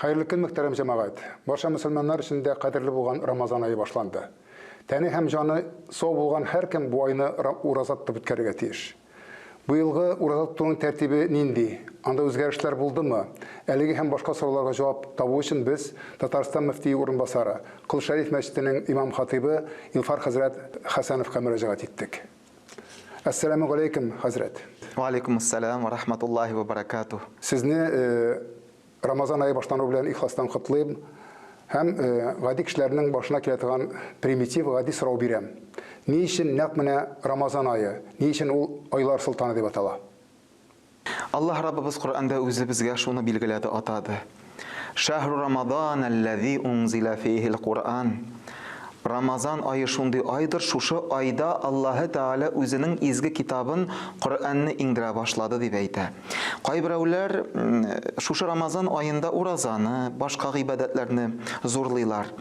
Хәерле көн, мөхтәрәм җәмәгать! Барча мөселманнар өчен дә кадерле булган Рамазан ае башланды. Тәне һәм җаны сау булган һәркем бу айны ураза тотып үткәрергә тиеш. Быелгы ураза тотуның тәртибе нинди? Анда үзгәрешләр булдымы? Әлеге һәм башка сорауларга җавап табу өчен без Татарстан мөфтие урынбасары, Кол Шәриф мәчетенең имам-хатыйбы Илфар хәзрәт Хәсәновка мөрәҗәгать иттек. Әссәламү галәйкүм, хәзрәт. Ва алейкум ассалам ва рахматуллаһи ва баракатуһ. Сезне Рамазан ае башлану белән ихластан котлыйм һәм гади кешеләрнең башына килә торган примитив, гади сорау бирәм. Ни өчен нәкъ менә Рамазан ае? Ни өчен ул айлар солтаны дип атала? Аллаһ Раббыбыз Коръәндә үзе безгә шуны билгеләде, атады. Шәһру Рамазан әлләзи унзилә фиһил Куръан. Рамазан ае шундый айдыр, шушы айда Аллаһы Тәгалә үзенең изге китабын, Коръәнне иңдерә башлады, дип әйтә. Кайберәүләр шушы Рамазан аенда уразаны, башка гыйбадәтләрне зурлыйлар.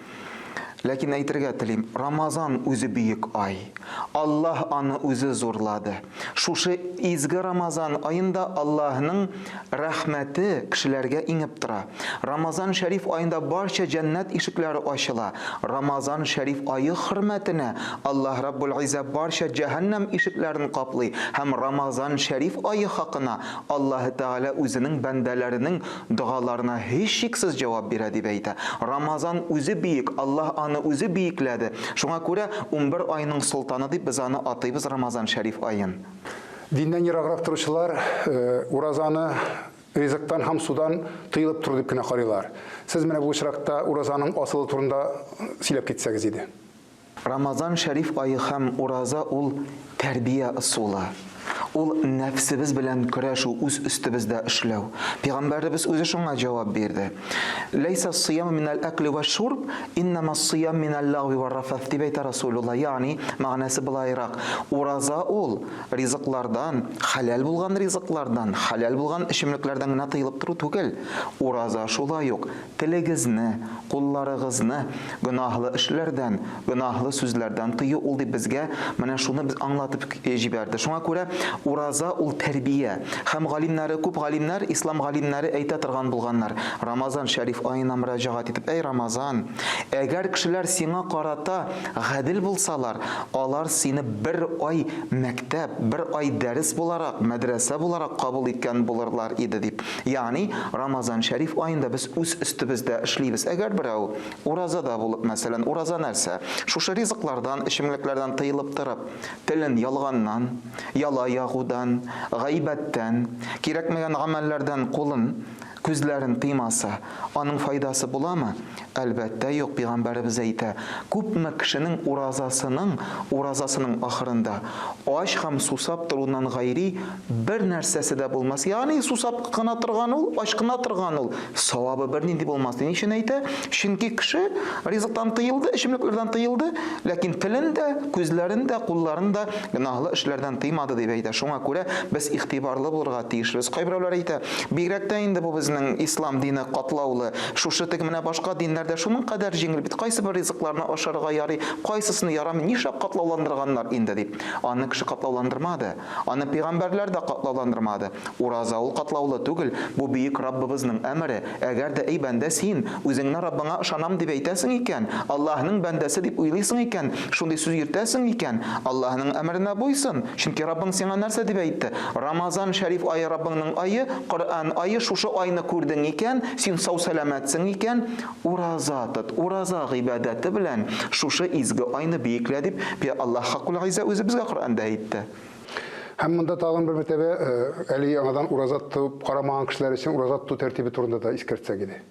Ләкин әйтергә телим, Рамазан үзе бөек ай. Аллаһ аны үзе зурлады. Шушы изге Рамазан аенда Аллаһның рәхмәте кешеләргә иңеп тора. Рамазан шәриф аенда барча җәннәт ишекләре ачыла. Рамазан шәриф ае хөрмәтенә Аллаһ Раббул Иззә барча җәһәннәм ишекләрен каплый һәм Рамазан шәриф ае хакына Аллаһы Тәгалә үзенең бәндәләренең догаларына һичшиксез җавап бирә, дип әйтә. Рамазан үзе бөек, Аллаһ аны үзе бөекләде. Шуңа күрә 11 айның солтаны дип без аны атыйбыз Рамазан шәриф аен. Диннән ераграк торучылар уразаны ризыктан һәм судан тыелып тору дип кенә карыйлар. Сез менә бу очракта уразаның асылы турында сөйләп китсәгез иде. Рамазан шәриф ае һәм ураза ул тәрбия ысулы. Ул нәфсебез белән көрәшү, үз өстебездә эшләү. Пәйгамбәребез үзе шуңа җавап бирде. Ләйсә ссыяму минәл әкли вә шурб, иннәмә ссыям минәл ләгви вә рафәс, дип әйтә Расулулла. Ягъни, мәгънәсе болайрак, ураза ул ризыклардан, хәләл булган ризыклардан, хәләл булган эчемлекләрдән генә тыелып тору түгел. Ураза шулай ук Телегезне, кулларыгызны гөнаһлы эшләрдән, гөнаһлы сүзләрдән тыю ул, дип безгә менә шуны без аңлатып җибәрде. Шуңа күрә ураза ул тәрбия. Һәм галимнәре, күп галимнәр, ислам галимнәре әйтә торган булганнар, Рамазан шәриф аена мөрәҗәгать итеп, Әй Рамазан, әгәр кешеләр сиңа карата гадел булсалар, алар сине бер ай мәктәп, бер ай дәрес буларак, мәдрәсә буларак кабул иткән булырлар иде, дип. Ягъни, Рамазан шәриф аенда без үз өстебездә эшлибез. Әгәр берәү уразада булып, мәсәлән, ураза нәрсә? Шушы ризыклардан, эчемлекләрдән тыелып торып, телен ялганнан, яла ягудан, гайбәттән, кирәкмәгән гамәлләрдән кулын, күзләрен тыймаса, аның файдасы буламы? Әлбәттә, юк, пәйгамбәребез әйтә, күпме кешенең уразасының, уразасының ахырында, ач һәм сусап торуыннан гайри бер нәрсәсе дә булмас. Ягъни сусап кына торган ул, ач кына торган ул, савабы бернинди булмас. Ни өчен әйтә? Чөнки кеше ризыктан тыелды, эчемлекләрдән тыелды, ләкин телен дә, күзләрен дә, кулларын да гөнаһлы эшләрдән тыймады дип әйтә. Шуңа күрә без игътибарлы булырга тиешбез. Кайберәүләр әйтә, бигрәк тә инде бу безнең ислам дине катлаулы. Шушы теге менә башка диннәрдә шуның кадәр җиңел бит, кайсы бер ризыкларны ашарга ярый, кайсысын ярамый, нишләп катлауландырганнар инде дип. Аны кеше катлауландырмады. Аны пәйгамбәрләр дә катлауландырмады. Ураза ул катлаулы түгел, бу бөек Раббыбызның әмере. Әгәр дә, әй бәндә, син, үзеңне Раббыңа ышанам дип әйтәсең икән, Аллаһның бәндәсе дип уйлыйсың икән, шундый сүз йөртәсең икән, Аллаһның әмеренә буйсын, чөнки Раббың сиңа нәрсә дип әйтте? Рамазан шәриф ае Раббыңның ае, Коръән ае, шушы айны күрдең икән, син сау-сәламәтсең икән, Ураза тот, ураза гыйбадәте белән шушы изге айны биеклә, дип Аллаһ Хаккул Гыйззә үзе безгә Коръәндә әйтте. Һәм монда тагын бер мәртәбә әле яңадан ураза тотып карамаган кешеләр өчен ураза тоту тәртибе турында да искәртсәк иде.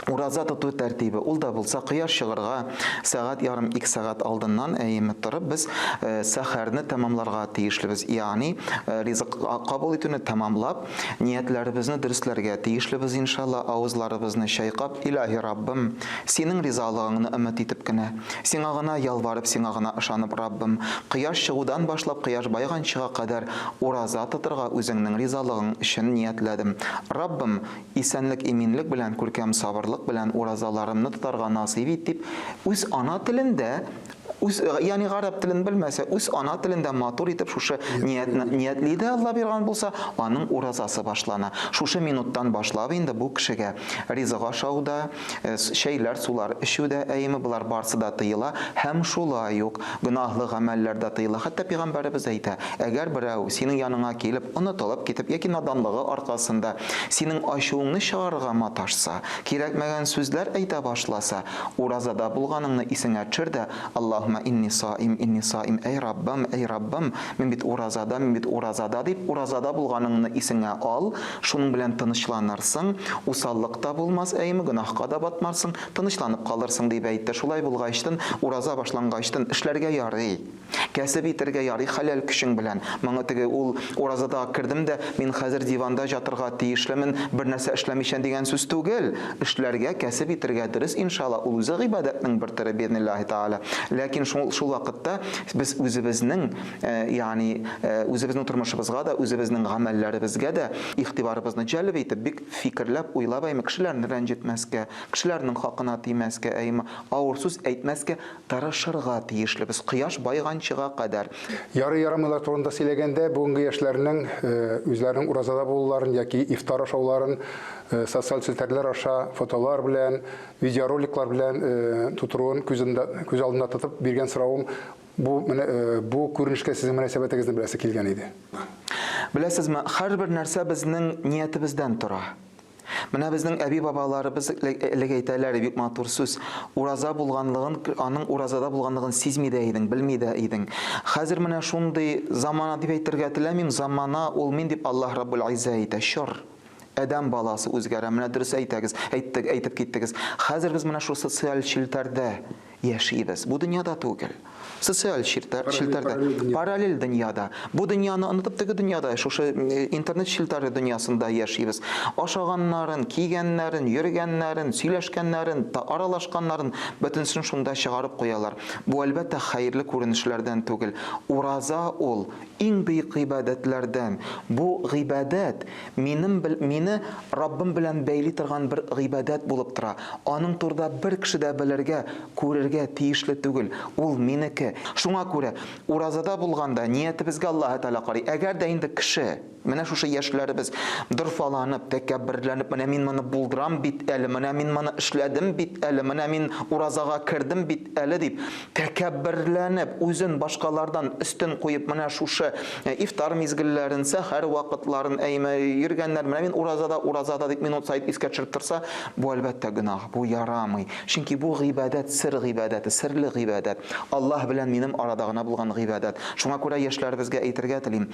Ураза тоту тәртибе, ул да булса кояш чыгарга сәгать ярым, ике сәгать алдыннан әйеме торып без сәхәрне тәмамларга тиешлебез, ягъни ризык кабул итүне тәмамлап, Ниятләребезне дөресләргә тиешлебез, иншалла, авызларыбызны чайкап, Илаһи Раббым, Синең ризалыгыңны өмет итеп кенә, Сиңа гына ялварып, Сиңа гына ышанып, Раббым, кояш чыгудан башлап кояш байганчыга кадәр ураза тотырга Үзеңнең ризалыгың өчен ниятләдем. Раббым, исәнлек-иминлек белән күркәм сабырлык. сабырлык белән уразаларымны тотарга насыйп ит дип, үз ана телендә, үз, ягъни гарәп телен белмәсә, үз ана телендә матур итеп шушы ниятне ниятли дә Алла биргән булса, аның уразасы башлана. Шушы минуттан башлап инде бу кешегә ризык ашау да, чәйләр, сулар эчү дә, әйеме, болар барсы да тыела һәм шулай ук гөнаһлы гамәлләр дә тыела. Хәтта пәйгамбәребез әйтә, әгәр берәү синең яныңа килеп, онытылып китеп яки наданлыгы аркасында синең ачуыңны чыгарырга маташса, кирәкмәгән сүзләр әйтә башласа, уразада булганыңны исеңә төшер дә, Аллаһуммә инни саим, инни саим, әй Раббым, әй Раббым, мин бит уразада, мин бит уразада дип, уразада булганыңны исеңә ал, шуның белән тынычланырсың, усаллык та булмас, әйеме, гөнаһка да батмарсың, тынычланып калырсың, дип әйтте. Шулай булгачтын, ураза башлангачтын, эшләргә ярый. Кәсеп итәргә ярый хәләл көчең белән. Моңа теге ул уразада кердем дә, мин хәзер диванда җатырга тиешлемен, бер нәрсә эшләмичән дигән сүз түгел. Эшләргә, кәсеп итәргә дөрес, иншалла, ул үзе гыйбадәтнең бер төре, биизниллаһи тәгалә. Ләкин шул шул вакытта без үзебезнең, ягъни үзебезнең тормышыбызга да, үзебезнең гамәлләребезгә дә игътибарыбызны җәлеп итеп, бик фикерләп, уйлап, әйме, кешеләрне рәнҗетмәскә, кешеләрнең хакына тимәскә, әйме, авыр сүз әйтмәскә Тырышырга тиешлебез, кояш байганчыга кадәр. Ярый-ярамыйлар турында сөйләгәндә, бүгенге яшьләрнең үзләренең уразада булуларын яки ифтар ашауларын социаль челтәрләр аша фотолар белән, видеороликлар белән тутыруын күз алдында тотып биргән соравым бу, бу күренешкә сезнең мөнәсәбәтегезне беләсе килгән иде. Беләсезме, һәрбер нәрсә безнең ниятебездән тора. Менә безнең әби-бабаларыбыз элек әйтәләр, бик матур сүз, ураза булганлыгын, аның уразада булганлыгын сизми дә идең, белми дә идең. Хәзер менә шундый замана дип әйтергә теләмим, замана ул мин дип Аллаһ Раббул Иззә әйтә, чор. Адәм баласы үзгәрә. Менә дөрес әйтәгез, әйттек, әйтеп киттегез. Хәзер без менә шул социаль челтәрдә яшибез. Бу дөньяда түгел. Социаль челтәр, челтәрдә, параллель дөньяда. Бу дөньяны онытып теге дөньяда, шушы интернет челтәре дөньясында яшибез. Ашаганнарын, кигәннәрен, йөргәннәрен, сөйләшкәннәрен, аралашканнарын бөтенсен шунда чыгарып куялар. Бу, әлбәттә, хәерле күренешләрдән түгел. Ураза ул иң бөек гыйбадәтләрдән. Бу гыйбадәт Минем мине Раббым белән бәйли торган бер гыйбадәт булып тора. Аның турыда бер кеше дә белергә, күрергә тиешле түгел. Ул минеке. Шуңа күрә, уразада булганда, ниятебезгә Аллаһы Тәгалә карый. Әгәр дә инде кеше, менә шушы яшьләребез, дорфаланып, тәкәбберләнеп, менә мин моны булдырам бит әле, менә мин моны эшләдем бит әле, менә мин уразага кердем бит әле дип, Тәкәбберләнеп, үзен башкалардан өстен куеп, менә шушы ифтар мизгелләрен, сәхәр вакытларын, әйме, йөргәннәр, менә мин уразада, уразада дип минут саен искә төшереп торса, бу, әлбәттә, гөнаһ, бу ярамый. Чөнки бу гыйбадәт сер гыйбадәте, серле гыйбадәт. Аллаһ белән минем арада гына булган гыйбадәт. Шуңа күрә яшьләребезгә әйтергә телим,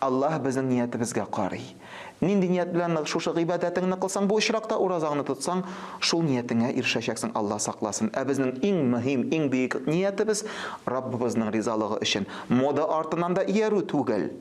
Аллаһ безнең ниятебезгә карый. Нинди ният белән шушы гыйбадәтеңне кылсаң, бу очракта уразаңны тотсаң, шул ниятеңә ирешәчәксең, Алла сакласын. Ә безнең иң мөһим, иң бөек ниятебез, Раббыбызның ризалыгы өчен. Мода артыннан да иярү түгел.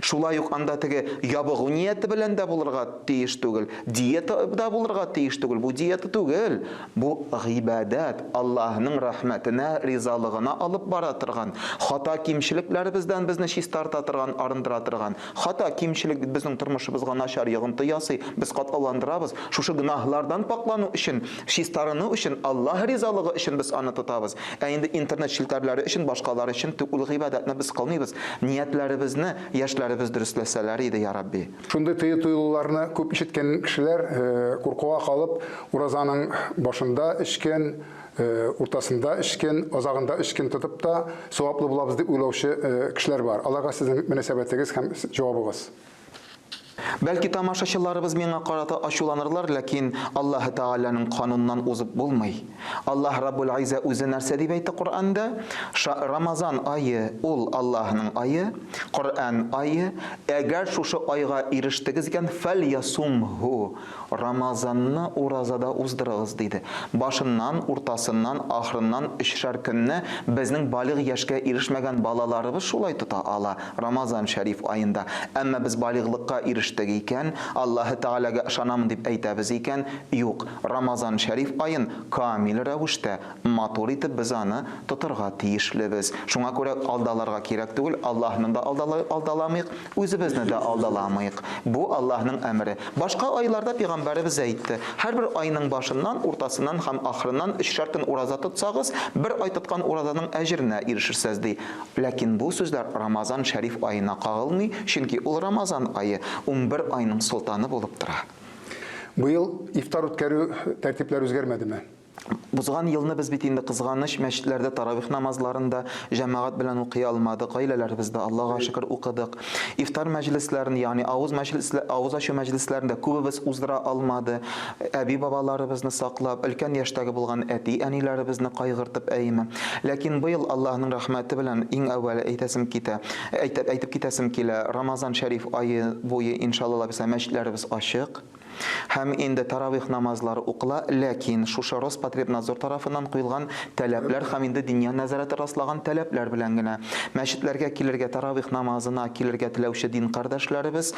Шулай ук анда теге ябыгу нияте белән дә булырга тиеш түгел, диета да булырга тиеш түгел. Бу диета түгел, бу гыйбадәт, Аллаһның рәхмәтенә, ризалыгына алып бара торган, хата-кимчелекләребездән безне чистарта торган, арындыра торган. Хата, кимчелек бит безнең тормышыбызга начар йогынты ясый, без катлауландырабыз. Шушы гөнаһлардан пакълану өчен, чистарыну өчен, Аллаһ ризалыгы өчен без аны тотабыз. Ә инде интернет челтәрләре өчен, башкалар өчен ул гыйбадәтне без кылмыйбыз. Ниятләребезне яшьләребез дөресләсәләр иде, я Рабби. Шундый тыю-тыелуларны күп ишеткән кешеләр, куркуга калып, уразаның башында өч көн, Уртасында өч көн, азагында өч көн тотып та саваплы булабыз дип уйлаучы кешеләр бар. Аларга сезнең мөнәсәбәтегез һәм җавабыгыз? Бәлки тамашачыларыбыз миңа карата ачуланырлар, ләкин Аллаһы Тәгаләнең кануныннан узып булмый. Аллаһ Раббул Иззә үзе нәрсә дип әйтте Коръәндә? Рамазан ае ул Аллаһның ае, Коръән ае. Әгәр шушы айга ирештегез икән, фәльясумһу, Рамазанны уразада уздырыгыз, диде. Башыннан, уртасыннан, ахырыннан өчшәр көнне безнең балигъ яшькә ирешмәгән балаларыбыз шулай тота ала Рамазан шәриф аенда. Әмма без балигълыкка ирештек. әйттек икән, Аллаһы Тәгаләгә ышанамын дип әйтәбез икән, юк, Рамазан шәриф аен камил рәвештә, матур итеп без аны тотырга тиешлебез. Шуңа күрә алдаларга кирәк түгел, Аллаһны да алдаламыйк, үзебезне дә алдаламыйк. Бу Аллаһның әмере. Башка айларда пәйгамбәребез әйтте, һәрбер айның башыннан, уртасыннан һәм ахырыннан өчшәр көн ураза тотсагыз, бер ай тоткан уразаның әҗеренә ирешерсез, ди. Ләкин бу сүзләр Рамазан шәриф аена кагылмый, чөнки ул Рамазан ае 11 айның солтаны булып тора. Быел ифтар үткәрү тәртипләре үзгәрмәдеме? Узган елны без бит инде, кызганыч, мәчетләрдә таравих намазларын да җәмәгать белән укый алмадык, гаиләләребездә, Аллага шөкер, укыдык. Ифтар мәҗлесләрен, ягъни авыз мәҗлеслә, авыз ачу мәҗлесләрен дә күбебез уздыра алмады. Әби-бабаларыбызны саклап, өлкән яшьтәге булган әти-әниләребезне кайгыртып, әйеме. Ләкин быел, Аллаһның рәхмәте белән, иң әүвәле әйтәсем китә, әйтеп, әйтеп китәсем килә, Рамазан шәриф ае буе, иншалла, Алла бирса, мәчетләребез ачык. Һәм инде таравих намазлары укыла, ләкин шушы Роспотребнадзор тарафыннан куелган таләпләр һәм инде Диния нәзарәте раслаган таләпләр белән генә. Мәчетләргә килергә, таравих намазына килергә теләүче дин кардәшләребез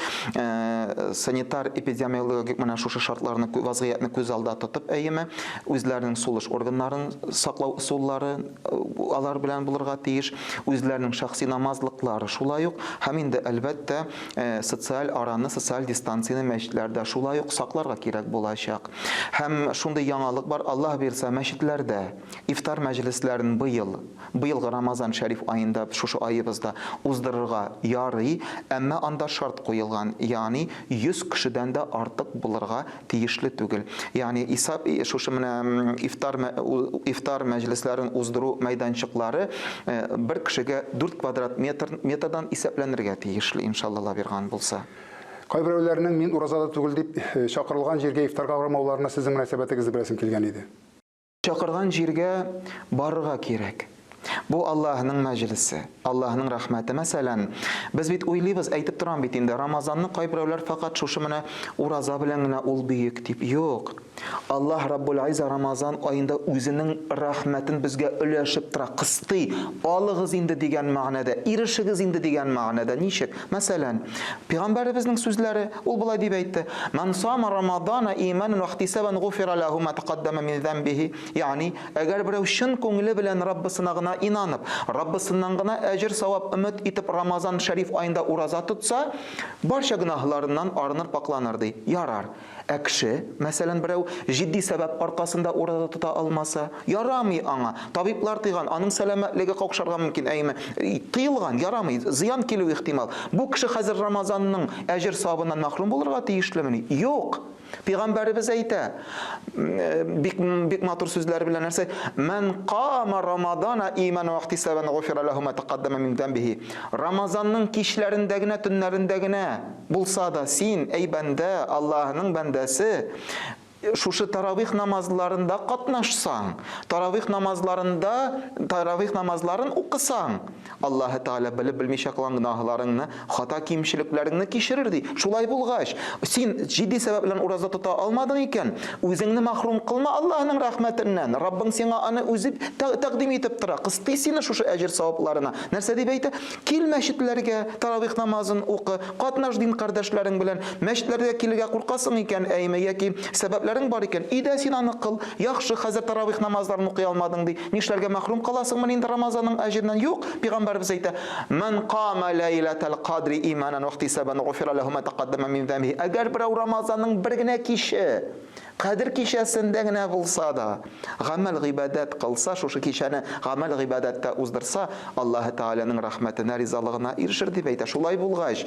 санитар-эпидемиологик менә шушы шартларны, вазгыятьне күз алда тотып, әйеме, үзләренең сулыш органнарын саклау ысуллары алар белән булырга тиеш, үзләренең шәхси намазлыклары шулай ук, һәм инде, әлбәттә, Социаль араны, социаль дистанцияне мәчетләрдә шулай ук сакларга кирәк булачак. Һәм шундый яңалык бар, Аллаһ бирса, мәчетләрдә ифтар мәҗлесләрен быел, быелгы Рамазан шәриф аенда, шушы аебызда уздырырга ярый, әмма анда шарт куелган, ягъни 100 кешедән дә артык булырга тиешле түгел. Ягъни исап шушы менә ифтар ифтар мәҗлесләрен уздыру мәйданчыклары бер кешегә 4 квадрат метр метрдан исәпләнергә тиешле, иншалла, Алла бирган булса. Кайберәүләрнең мин уразада түгел дип чакырылган җиргә ифтарга бармауларына сезнең мөнәсәбәтегезне беләсем килгән иде. Чакырган җиргә барырга кирәк. Бу Аллаһының мәҗлесе, Аллаһының рәхмәте. Мәсәлән, без бит уйлыйбыз, әйтеп торам бит инде, Рамазанны кайберәүләр фәкать шушы менә ураза белән генә ул бөек дип. Юк. Аллаһ Раббул Изза Рамазан аенда үзенең рәхмәтен безгә өләшеп тора, кыстый. Алыгыз инде дигән мәгънәдә, ирешегез инде дигән мәгънәдә. Ничек? Мәсәлән, Пәйгамбәребезнең сүзләре, ул болай дип әйтте, Ман сама Рамадана иманан ва ихтисабан гуфира лаху ма тақаддама мин замбихи. Ягъни, әгәр берәү чын күңеле белән Раббысына гына инанып, Раббысыннан гына әҗер-савап өмет итеп Рамазан шәриф аенда ураза тотса, барча гөнаһларыннан арыныр, пакъланыр, ди. Ярар. Ә кеше, мәсәлән, берәү җитди сәбәп аркасында ураза тота алмаса, ярамый аңа, табиблар тыйган, аның сәламәтлеге какшарга мөмкин, әйеме, тыелган, ярамый, зыян килү ихтимал. Бу кеше хәзер Рамазанның әҗер-савабыннан мәхрүм булырга тиешлемени? Юк! Пәйгамбәребез әйтә, бик, бик матур сүзләр белән нәрсә? Мән кама Рамадана иман ва ихтисабан гуфира лаху ма тақаддама мин замбихи. Рамазанның кичләрендә генә, төннәрендә генә Булса да, син, әй бәндә, Аллаһының бәндәсе, шушы таравих намазларында катнашсаң, таравих намазларында, таравих намазларын укысаң, Аллаһы Тәгалә белеп белмичә кылган гөнаһларыңны, хата кимчелекләреңне кичерер ди. Шулай булгач, син җитди сәбәп белән ураза тота алмадың икән, үзеңне мәхрүм кылма Аллаһының рәхмәтеннән. Раббың сиңа аны үзе тәкъдим итеп тора, кыстый сине шушы әҗер-савапларына. Нәрсә дип әйтә? Кил мәчетләргә, таравих намазын укы, катнаш дин кардәшләрең белән. Мәчетләргә килергә куркасың икән, әйме, яки сәбәпләрең бар икән, өйдә син аны кыл. Яхшы, хәзер таравих намазларын укый алмадың, ди. Нишләргә, мәхрүм каласыңмыни инде Рамазанның әҗереннән? Юк, пәйгамбәребез әйтә, Мән кама ләйләтәл кадри иманан вәхтисабан гуфира ләһу ма тәкаддәмә мин зәмбихи. Әгәр берәү Рамазанның бер генә киче, Кадер кичәсендә генә булса да, гамәл-гыйбадәт кылса, шушы кичәне гамәл-гыйбадәттә уздырса, Аллаһы Тәгаләнең рәхмәтенә, ризалыгына ирешер, дип әйтә. Шулай булгач,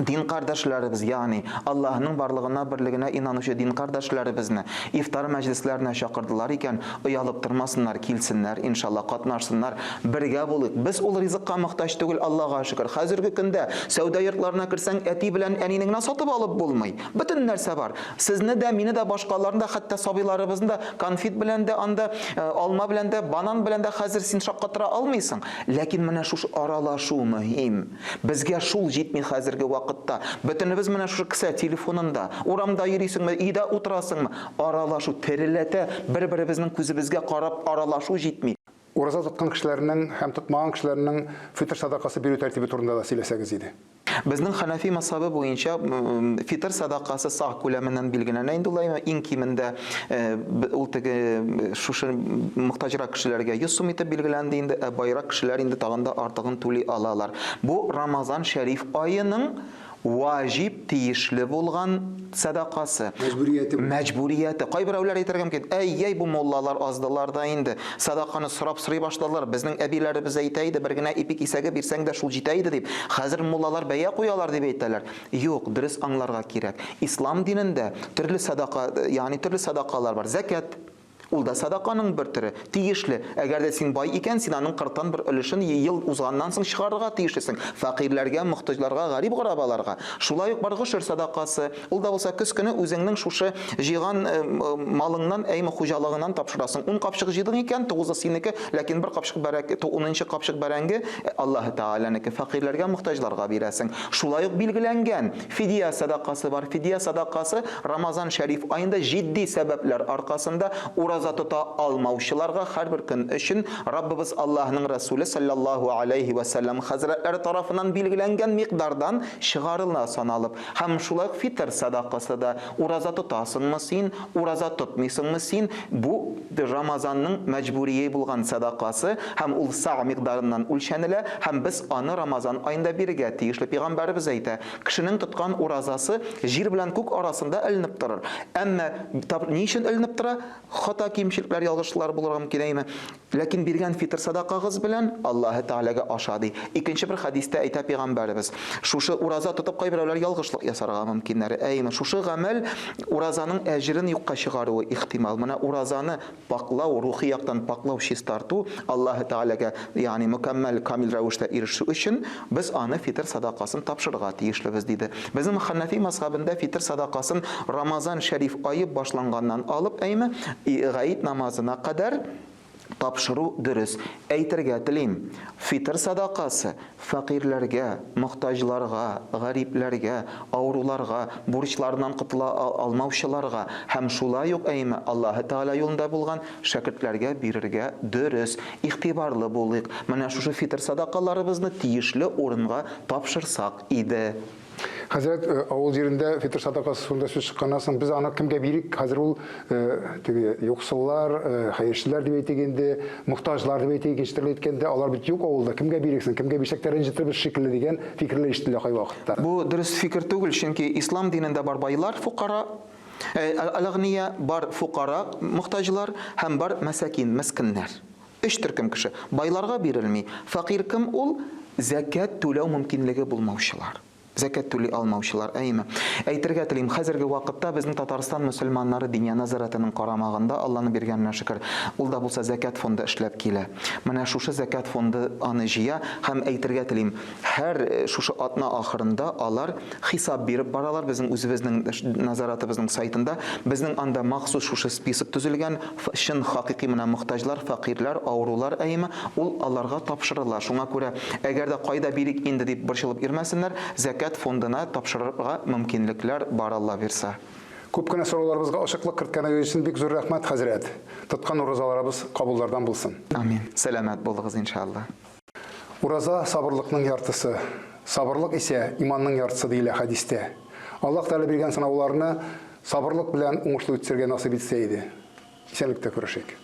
дин кардәшләребез, ягъни Аллаһының барлыгына, берлегенә инанучы дин кардәшләребезне ифтар мәҗлесләренә чакырдылар икән, оялып тормасыннар, килсеннәр, иншалла, катнашсыннар, бергә булыйк. Без ул ризыкка мохтаҗ түгел, Аллага шөкер. Хәзерге көндә сәүдә йортларына керсәң, әти белән әнине генә сатып алып булмый. Бөтен нәрсә бар. Сезне дә, мине дә, башкаларны да, хәтта сабыйларыбызны да конфет белән дә анда, алма белән дә, банан белән дә хәзер син шаккатыра алмыйсың. Ләкин менә шушы аралашу мөһим. Безгә шул җитми хәзерге вакытта. Бөтенебез менә шушы кесә телефонында. Урамда йөрисеңме, өйдә утырасыңмы, аралашу тереләтә, бер-беребезнең күзебезгә карап аралашу җитми. Ураза тоткан кешеләрнең һәм тотмаган кешеләрнең фитыр сәдакасы бирү тәртибе турында да сөйләсәгез иде. Безнең Хәнәфи мәзһәбе буенча фитыр сәдакасы саг күләменнән билгеләнә инде ул, иң кимендә ул теге шушы мохтаҗрак кешеләргә 100 сум итеп билгеләнде инде, ә байрак кешеләр инде тагын да артыгын түли алалар. Бу Рамазан шәриф аеның ваҗиб тиешле булган сәдакасы. Мәҗбүрияте. Мәҗбүрияте. Кайберәүләр әйтергә мөмкин, әй-йәй, бу муллалар аздылар да инде. Сәдаканы сорап сорый башладылар. Безнең әбиләребез әйтә иде, бер генә ипи кисәге бирсәң дә шул җитә иде дип. Хәзер муллалар бәя куялар дип әйтәләр. Юк, дөрес аңларга кирәк. Ислам динендә төрле сәдака, ягъни төрле сәдакалар бар. Зәкят, ул да сәдаканың бер төре. Тиешле. Әгәр дә син бай икән, син аның кырыктан бер өлешен ел узганнан соң чыгарырга тиешлесең. Фәкыйрьләргә, мохтаҗларга, гарип-горабаларга. Шулай ук бар гошер сәдакасы. Ул да булса көз көне үзеңнең шушы җыйган малыңнан, әйме хуҗалыгыңнан тапшырасың. Ун капчык җыйдың икән, тугызы синеке, ләкин бер капчык бәрәк, унынчы капчык бәрәңге Аллаһы Тәгаләнеке, фәкыйрьләргә, мохтаҗларга бирәсең. Шулай ук билгеләнгән фидия сәдакасы бар. Фидия сәдакасы Рамазан шәриф аенда җитди сәбәпләр аркасында ураза тота алмаучыларга һәрбер көн өчен Раббыбыз Аллаһның Рәсүле салләллаһу аләйһи вә сәлләм хәзрәтләре тарафыннан билгеләнгән микъдардан чыгарыла саналып, Һәм шулай ук фитыр сәдакасы да, ураза тотасыңмы син, ураза тотмыйсыңмы син, бу Рамазанның мәҗбүрии булган сәдакасы һәм ул саг микъдарыннан үлчәнелә һәм без аны Рамазан аенда бирергә тиешле. Пәйгамбәребез әйтә, Кешенең тоткан уразасы җир белән күк арасында эленеп торыр. Әмма ни өчен эленеп тора? Хата, кимчелекләр, ялгышлыклар булырга мөмкин, әйеме? Ләкин биргән фитыр сәдакагыз белән Аллаһы Тәгаләгә аша, ди. Икенче бер хәдистә әйтә пәйгамбәребез, шушы ураза тотып кайберәүләр ялгышлык ясарга мөмкиннәр. Әйеме, шушы гамәл уразаның әҗерен юкка чыгаруы ихтимал. Менә уразаны пакълау, рухи яктан пакълау, чистарту, Аллаһы Тәгаләгә, ягъни мөкәммәл, камил рәвештә ирешү өчен без аны фитыр сәдакасын тапшырырга тиешлебез, диде. Безнең Хәнәфи мәзһәбендә фитыр сәдакасын Рамазан шәриф ае башланганнан алып, әйеме, гает намазына кадәр, тапшыру дөрес. Әйтергә телим, фитыр садакасы фәкыйрьләргә, мохтаҗларга, гарипләргә, авыруларга, бурычларыннан котыла алмаучыларга һәм шулай ук әйме Аллаһы Тәгалә юлында булган шәкертләргә бирергә дөрес. Игътибарлы булыйк, менә шушы фитыр садакаларыбызны тиешле урынга тапшырсак иде. Хәзрәт, э, авыл җирендә фитыр садакасы турында сүз чыкканнан соң, без аны кемгә бирик? Хәзер ул э, теге юксыллар, э, хәерчеләр дип әйтик инде, мохтаҗлар дип әйтик, икенче төрле әйткәндә, алар бит юк авылда. Кемгә бирик соң? Кемгә бирсәк тә рәнҗетербез шикелле дигән фикерләр ишетелә кайвакытта. Бу дөрес фикер түгел, чөнки ислам динендә бар байлар, фукара, әл-әгъния, бар фукара, мохтаҗлар һәм бар мәсәкин, мескеннәр. Өч төркем кеше. Байларга бирелми. Фәкыйрь кем ул? Зәкят түләү мөмкинлеге булмаучылар. Зәкят түли алмаучылар, әйеме? Әйтергә телим, хәзерге вакытта безнең Татарстан мөселманнары Диния нәзарәтенең карамагында, Алланың биргәненә шөкер, ул да булса зәкят фонды эшләп килә. Менә шушы зәкят фонды аны җыя һәм әйтергә телим, һәр шушы атна ахырында алар Хисап биреп баралар безнең үзебезнең нәзаратыбызның сайтында. Безнең анда махсус шушы список төзелгән, чын хакыйкый менә мохтаҗлар, фәкыйрьләр, авырулар әйеме, ул аларга тапшырыла. Шуңа күрә, әгәр дә кайда бирик инде дип борчылып йөрмәсеннәр, зәкят фондына тапшырырга мөмкинлекләр бар Алла бирса. Күп кенә сорауларыбызга ачыклык керткәнегез өчен бик зур рәхмәт, хәзрәт. Тоткан уразаларыбыз кабуллардан булсын. Амин. Сәламәт булыгыз, иншалла. Ураза, сабырлыкның яртысы. Сабырлык исә, иманның яртысы, диелә хәдистә. Аллаһ Тәгалә биргән сынауларны сабырлык белән уңышлы үткәрергә насыйп итсә иде. Исәнлектә күрешик.